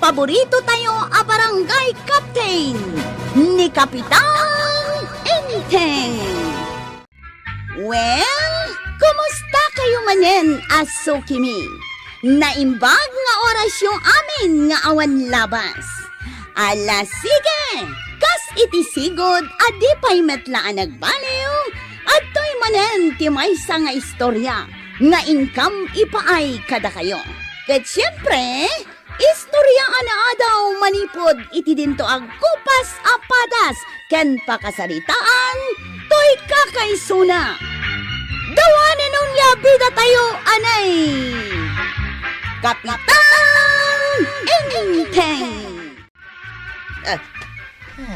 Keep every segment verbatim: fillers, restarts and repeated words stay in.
paborito tayo a barangay captain, ni Kapitan Enteng. Well, kumusta kayo manen a sukimi? Naimbag nga orasyo amin nga awan labas. Ala, sige! Kas iti sigud a di pay met la a nagbaliw, adtoy manen ti maysa nga istorya nga inkam ipaay kadakayo. Ket siempre, istoryaan a daw manipud iti dinto agkupas a padas ken pakasaritaan toy kakaisuna. Dawanen onia bida tayo, anay! Kapitan Enteng! Ah,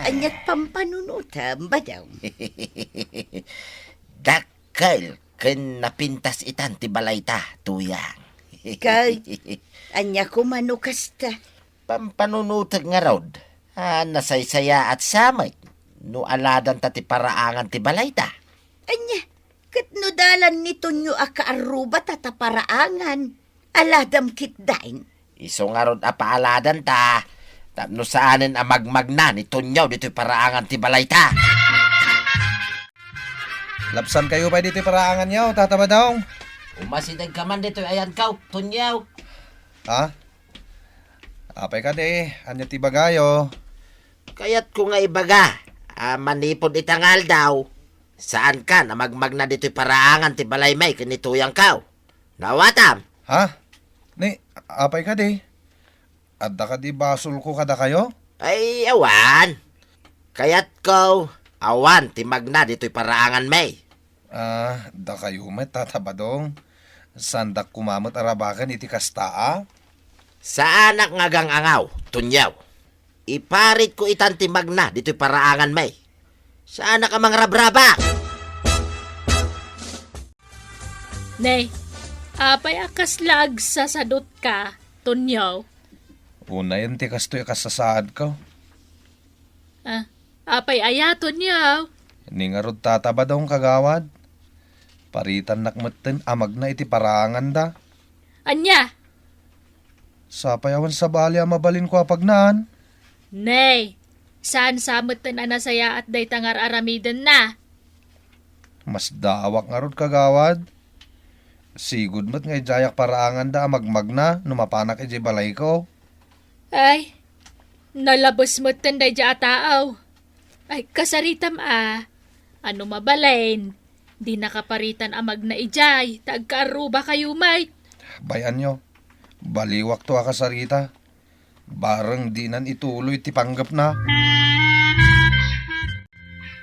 aniat pampanunotam, Badong? Dakkel ken napintas itan ti balayta, Tuyang. Kay, ania koma no kasta? Pampanunotek ngarud, a nasaysayaat sa met no aladanta ti paraangan ti balayta. Ania, ket no dalan ni Tonyo a kaarrubata ta paraangan, aladam ketdin? Isu ngarud a paaladanta, tapno saanen a magmagna ni Tonyo ditoy paraangan ti balayta. Lapsan kayo pay ditoy paraanganyo, Tata Badong? Umasideg ka man ditoy ayanko, Tonyo. Ha? Apay kadi, ania ti ibagayo? Kayatko nga ibaga a manipud ita nga aldaw, saankan a magmagna ditoy paraangan ti balaymi ken ni Tuyangko. Naawatam? Ha? Ni, apay kadi? Adda kadi basolko kadakayo? Ay, awan. Kayatko, awan ti magna ditoy paraanganmi. Ah, dakayo met, Tata Badong. Saandak koma met a rabaken iti kasta a? Saanak nga agang-angaw, Tonyo. Iparitko itan ti magna ditoy paraanganmi. Saanak a mangrabrabak. Ne, apay a kasla agsasadutka, Tonyo? Unayen ti kastoy a kasasaadko. Ah, apay aya, Tonyo? Ni ngarud, Tata Badong, kagawad. Paritannak metten a magna iti paraanganda. Ania? Sapay awan sabali a mabalinko a pagnaan. Nay, saan sa metten a nasayaat dayta nga ar-aramidenna? Masdaawak ngarud, kagawad. Sigud met nga idiayak paraanganda a magmagna no mapanak idiay balayko. Ay, nalabes metten daydiay a taaw. Ay, kasaritam a. Ano mabalin? Dinaka paritan a magna idiay, ta agkaarrubakayo met. Bay-anyo, baliwakto a kasarita. Bareng dinan ituloy ti panggepna.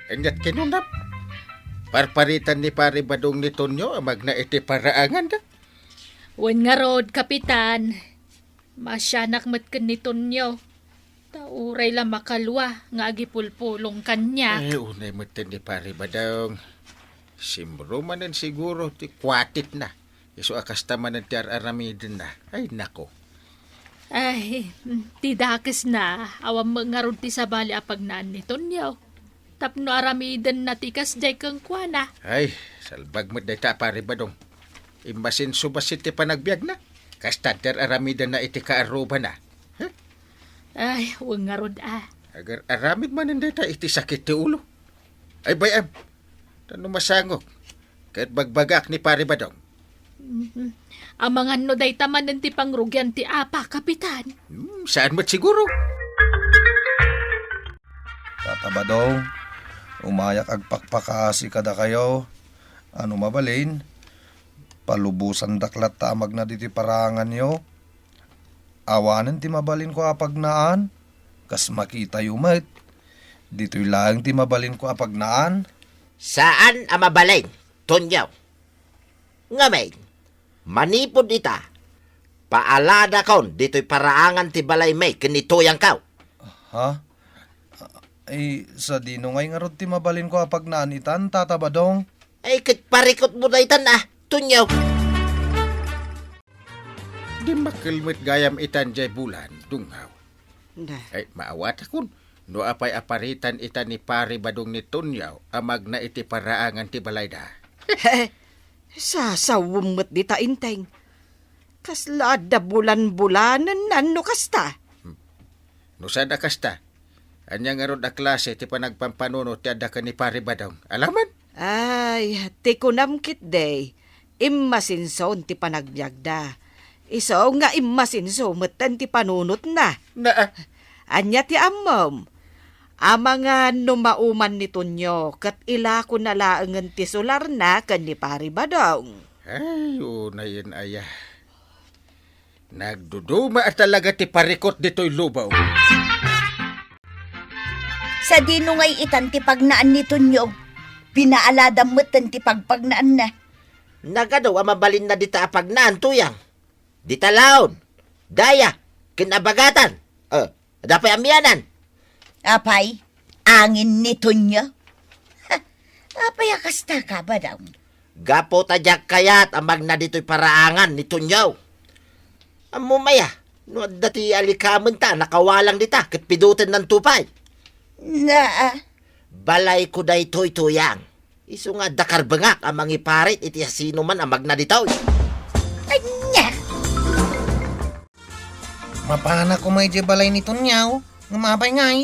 Ket kinunam, parparitan ni Pari Badong ni Tonyo a magna iti paraanganda. Wen ngarud, Kapitan. Masianak met ken ni Tonyo. Ta uray la makalua nga agipulpulong kaniak. Ay, unay met ni Pari Badong. Simro manen siguro ti kuatitna. Isu a kasta manen ti ar-aramidenna. Ay, nako. Ay, mm, ti dakesna, awan met ngarud ti sabali a pagnaan ni Tonyo. Tapno aramidenna ti kasdiay kenkuana. Ay, salbag met dayta a Pari Badong. Immasinso bassit ti panagbiagna. Kasta ti ar-aramidenna iti kaarrubana. Huh? Ay, wen ngarud a. Agar-aramid manen dayta iti sakit ti ulo. Ay, bay-am. Ta no masangok, ket bagbagaak ni Pari Badong. Mhm. Amangan no dayta manen ti pangrugian ti apa, Kapitan? Hmm, saan met siguro. Tata Badong, umayak agpakpakaasi kadakayo. Ano mabalin, palubosandak latta a magna ditoy paraanganyo. Awanen ti mabalinko a pagnaan, kas makitayo met. Ditoy laeng ti mabalinko a pagnaan. Saan a mabalin, Tonyo. Ngamin, manipud ita, paaladakon ditoy paraangan ti balaymi ken ni Tuyangko. Ha? Ay, sadino ngay ngarud ti mabalinko a pagnaan itan, Tata Badong? Ay, ket parikutmo daytan a, Tonyo. Dimmakkel met gayam itan jay bulan, Dunghaw. Na. Ay, maawatakon. No apay a paritan ita ni Pari Badong ni Tonyo a magna iti paraangan ti balayda. Sasawem met dita, Enteng. Kasla adda bulan-bulanen no kasta. Hmm. No saan a kasta, ania ngarud a klase ti panagpampanunot ti adda ken ni Pari Badong? Alaman? Ay, ti kunam ketdi, immasinson ti panagbiagda. Isu nga immasinso metten ti panunotna. Na, ah. Ania ti ammom? Amangan no mauman ni Tonyo ket ilakona laengen ti solarna ken ni Pari Badong. Ay, unayen aya. Nagduduma a talaga ti parikot ditoy lubong. Sadino ngay itan ti pagnaan ni Tonyo? Pinaaladam metten ti pagpagnaanna. Nagadu a mabalinna dita a pagnaan, Tuyang. Dita laon, daya, ken abagatan. Eh, adda pay amianan. Apay, angin ni Tonyo? Ha, apay a kasta ka, Badong? Gapu ta diak kayat a magna ditoy paraangan ni Tonyo. Ammom aya, no adda ti alikamenta a nakawalang dita ket pidotennan to pay. Na, ah. Balayko daytoy, Tuyang. Isu nga adda karbengak a mangiparit iti asinoman a magna ditoy. Ania? Mapanak koma idiay balay ni Tonyo, ngem apay ngay?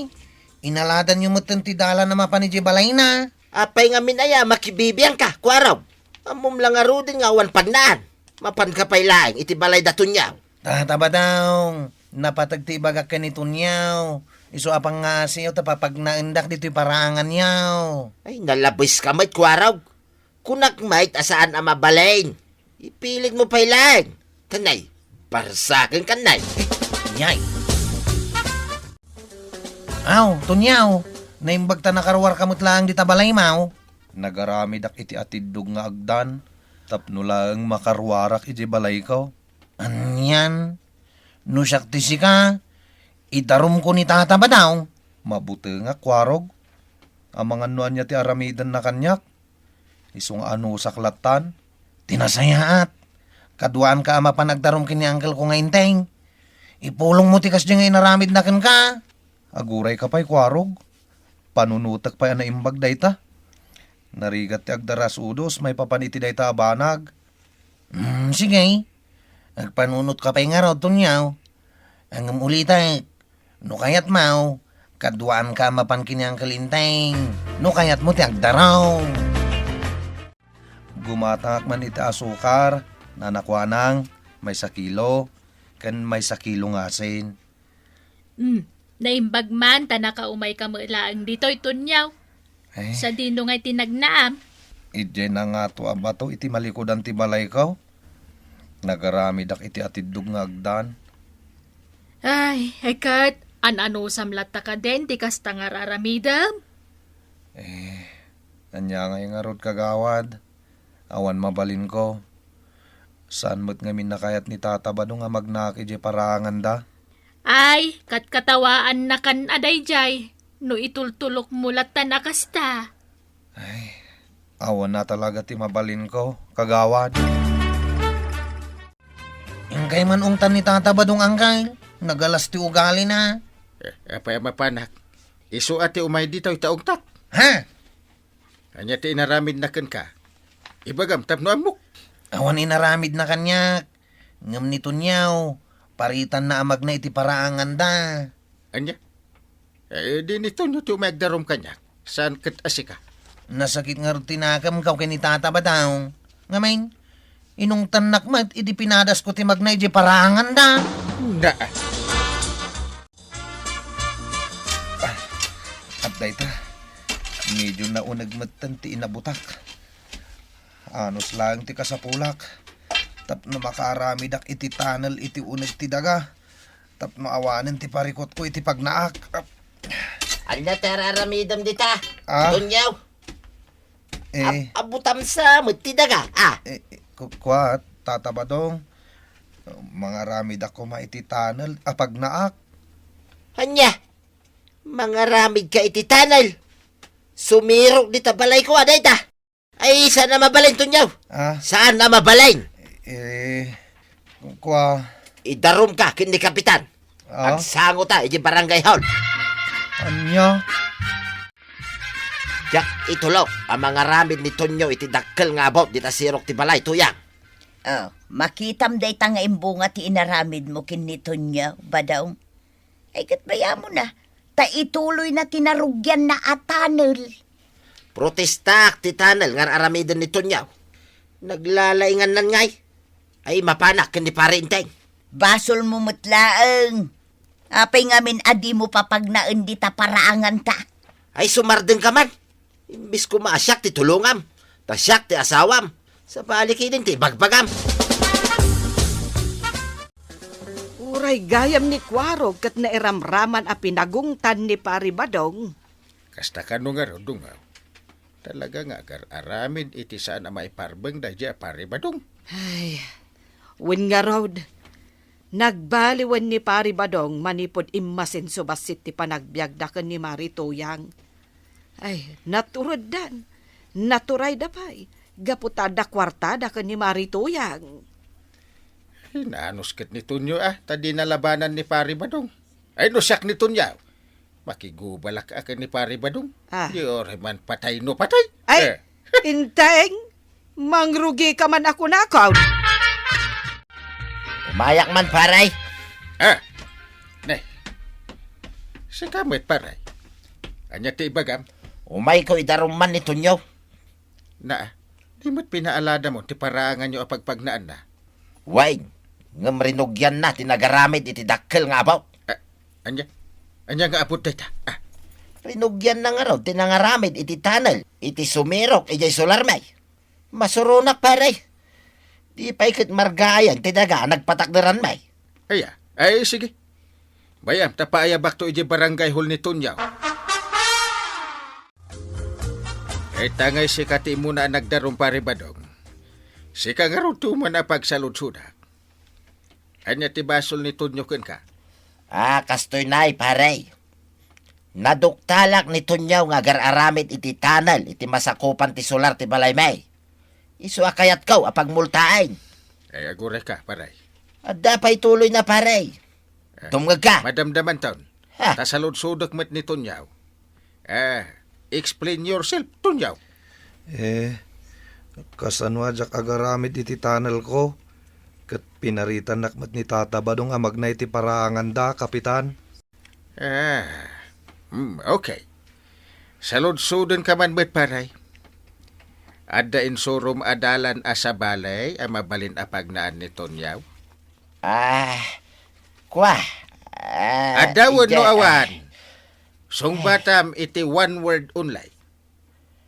Inaladanyo metten ti dalan a mapan idiay balayna. Apay ngamin aya a makibibiangka, Kuarog? Ammom la ngaruden nga awan pagnaan. Mapanka pay laeng iti balay da Tonyo. Tata Badong, napateg ti ibagak ken ni Tonyo. Isu a pangngasiyo ta papagnaendak ditoy paraanganyo. Ay, nalabeska met, Kuarog. Kunak met a saan a mabalin. Ipilitmo pay laeng. Tanay, parsaken kannay. Yay. Aw, Tonyo, naimbag ta nakaruarka met laeng dita balaymo. Nagaramidak iti atiddog nga agdan, tapno laeng makaruarak idiay balayko. Anian, no siak ti sika, idarumko ni Tata Badong. Mabutengak, Kuarog. Amangan no ania ti aramidenna kaniak. Isu nga anusak lattan. Ti nasayaat, kaduaanka a mapan agdarum ken ni angkelko nga Enteng. Ipulongmo ti kasdi nga inaramidna kenka. Agurayka pay, Kuarog. Panunotek pay a naimbag dayta. Narigat ti agdarasudos maipapan iti dayta a banag. Mm, sige. Agpanunotka pay ngarud, Tonyo. Ngem ulitek, no kayatmo, kaduaanka a mapan ken ni Uncle Enteng. No kayatmo ti agdarum. Gumatangak man iti asukar, nanakuanang, maysa kilo, ken maysa kilo nga asin. Hmm, naimbag man ta nakaumayka met laeng ditoy, Tonyo. Ay. Sadino ngay ti nagnaam? Idiay nangato a bato iti malikudan ti balayko. Nagaramidak iti atiddog nga agdan. Ay, ay ket, an-anusam latta kadin ti kasta nga ar-aramidem? Eh, ania ngay ngarud, kagawad? Awan mabalinko. Saan met ngamin a kayat ni Tata Badong a magnaak idiay paraanganda? Ay, katkatawaannakan a daydiay, no itultulokmo lattan a kasta. Ay, awan a talaga ti mabalinko, kagawad. Inkay man ungtan ni Tata Badong, Angkay. Nagalas ti ugalina. Eh, apay a mapanak? Isu a ti umay ditoy ta ungtak. Ha? Ania ti inaramidna kenka? Ibagam tapno ammok. Awan inaramidna kaniak. Ngem ni Tonyo, paritanna a magna iti paraanganda. Ania? Eh, di ni Tonyo ti umay agdarum kaniak. Saan ket a sika? Nasakit ngarud ti nakemko ken ni Tata Badong. Ngamin, inungtannak met idi pinadasko ti magna idiay paraanganda. Na. Ah, adda ita. Medyo nauneg metten ti inabutak. Anus laeng ti kasapulak tapno makaaramidak iti tunnel iti uneg ti daga, tapno awanen ti parikutko iti pagnaak. Ania ti ar-aramidem dita? Ah? Tunyaw? Eh. Ab-, abutam sa met ti daga, ah. Eh, eh, ku-, kua, Tata Badong. Mangaramidak koma iti tunnel a pagnaak. Ania? Mangaramidka iti tunnel? Sumirok dita balayko a dayta. Ay, saan a mabalin, Tunyaw? Ah? Saan a mabalin? Eh, kua. Idarumka ken ni Kapitan. Ah? Agsangota iti barangay hall. Ania? Diak itulok a mangaramid ni Tonyo iti dakkel nga abut dita sirok ti balay, Tuyang. Oh, makitam dayta nga imbunga ti inaramidmo ken ni Tonyo, Badong. Ay, ket bayamon a, ta ituloyna ti narugianna a tunnel. Protestaak ti tunnel nga ar-aramiden ni Tonyo. Naglalaingannan ngay. Ay, mapanak ken ni Pare Enteng. Basolmo met laeng. Apay ngamin a dimo papagnaen dita paraanganta? Ay, sumardengka man. Imbes koma a siak ti tulongam, ta siak ti asawam. Sabali ketdin ti ibagbagam. Uray gayam ni Kuarog ket nairamraman a pinagungtan ni Pari Badong. Kasta kano ngarud, Dungaw? Talaga nga agar-aramid iti saan a maiparbeng daydiay a Pari Badong. Ay, wen ngarud, nagbaliwen ni Pari Badong manipud immasinso bassit ti panagbiagda ken ni Mari Tuyang. Ay, natureddan. Naturayda pay. Gapu ta adda kuartada ken ni Mari Tuyang. Ay, naanus ket ni Tonyo, a, ta dina labanan ni Pari Badong. Ay, no siak ni Tonyo, makigubalak a ken ni Pari Badong. Ah. Di uray man patay no patay. Ay, Eh. Enteng, mangrugika man a kunakon. Umayak man, Pare. Ah, ne. Sika met, Pare. Ania ti ibagam? Umayko idarum man ni Tonyo. Na, di met pinaaladamon ti paraanganyo a pagpagnaanna? Wen, ngem rinugianna ti nagaramid iti dakkel nga abaw. Ah, ania? Ania nga abaw dayta? Ah. Rinugianna ngarud ti nangaramid iti tunnel iti sumirok idiay solarmi. Masuronak, Pare. Di pay ket margaayan ti daga a nagpatakderanmi. Aya, ay, sige. Bay-am ta paayabakto idiay barangay hall ni Tonyo. Ay, tangay sika ti immuna a nagdarum, Pare Badong. Sika ngarud ti umuna a pagsaludsodak. Ania ti basol ni Tonyo kenka? Ah, kastoy nay, Pare. Naduktalak ni Tonyo nga agar-aramid iti tunnel iti masakupan ti solar ti balaymi. Isu a kayatko a pagmultaen. Ay, agurayka, Pare. Adda pay tuloyna, Pare. Eh, Tumngegka. Madamdamanton. Ha? Ta saludsodek met ni Tonyo. Eh, explain yourself, Tonyo. Eh, kasano a diak agaramid iti tunnelko? Ket pinaritannak met ni Tata Badong a magna iti paraanganda, Kapitan. Ah, hmm, okay. Saludsodenka man met, Pare. Adda insurom a dalan a sabali a mabalin a pagnaan ni Tonyo? Ah, kua. Ah, Adda wenno ija-, awan? ah. Sungbatam iti one word only.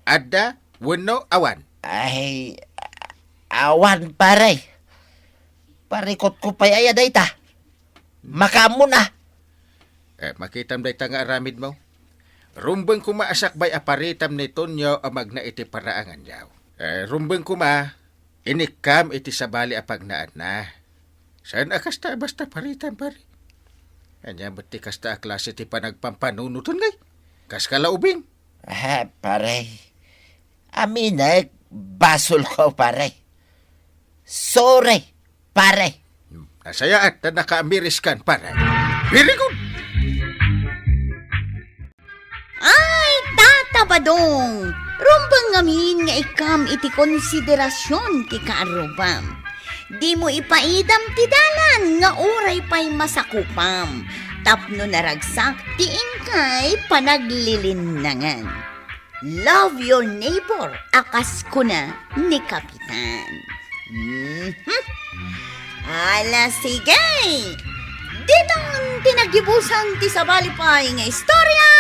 Adda wenno awan? Ay, awan, Pare. Parikutko pay aya dayta. Makaammo na. Eh, makitam dayta nga aramidmo. Rumbeng koma a sakbay a paritam ni Tonyo a magna iti paraanganyo. Eh, rumbeng koma, inikkam iti sabali a pagnaanna. Saan a kasta a basta paritam, Pare? Ania met ti kasta a klase ti panagpampanunoten ngay? Kaska la ubing? Ah, Pare. Aminek, basolko, Pare. Sorry, Pare. Hmm, nasayaat ta nakaamiriskan, Pare. Very good! Ay, Tata Badong! Rumbeng ngamin nga ikkam iti konsiderasion ti kaarrubam. Dimo ipaidam ti dalan nga uray pay masakupam tapno naragsak ti inkay panaglilinnangan. Love your neighbor a kas kuna ni Kapitan. Mhm. Ala, sige! Ditan ti nagibusan ti sabali pay nga istorya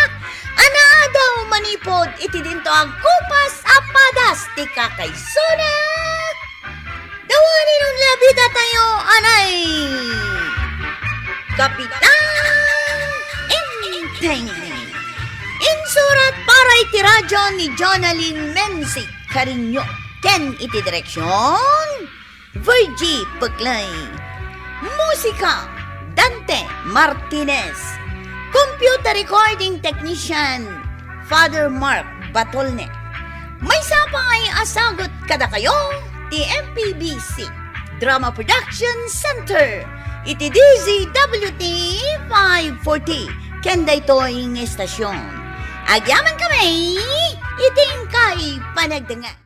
a naadaw manipud iti dinto agkupas a padas ti kakaisuna. Dawanin unay a bidatayo, anay! Kapitan Enteng. Insurat para iti radyo ni Jonalyn Menzi Cariño ken iti direksion, Virgie Peclay. Musika, Dante Martinez. Computer recording technician, Father Mark Batolne. Maysa pay a sagut kadakayo ti M P B C Drama Production Center iti D Z W T five forty ken daytoy nga estasion. Agyamankami iti inkay panagdengngeg.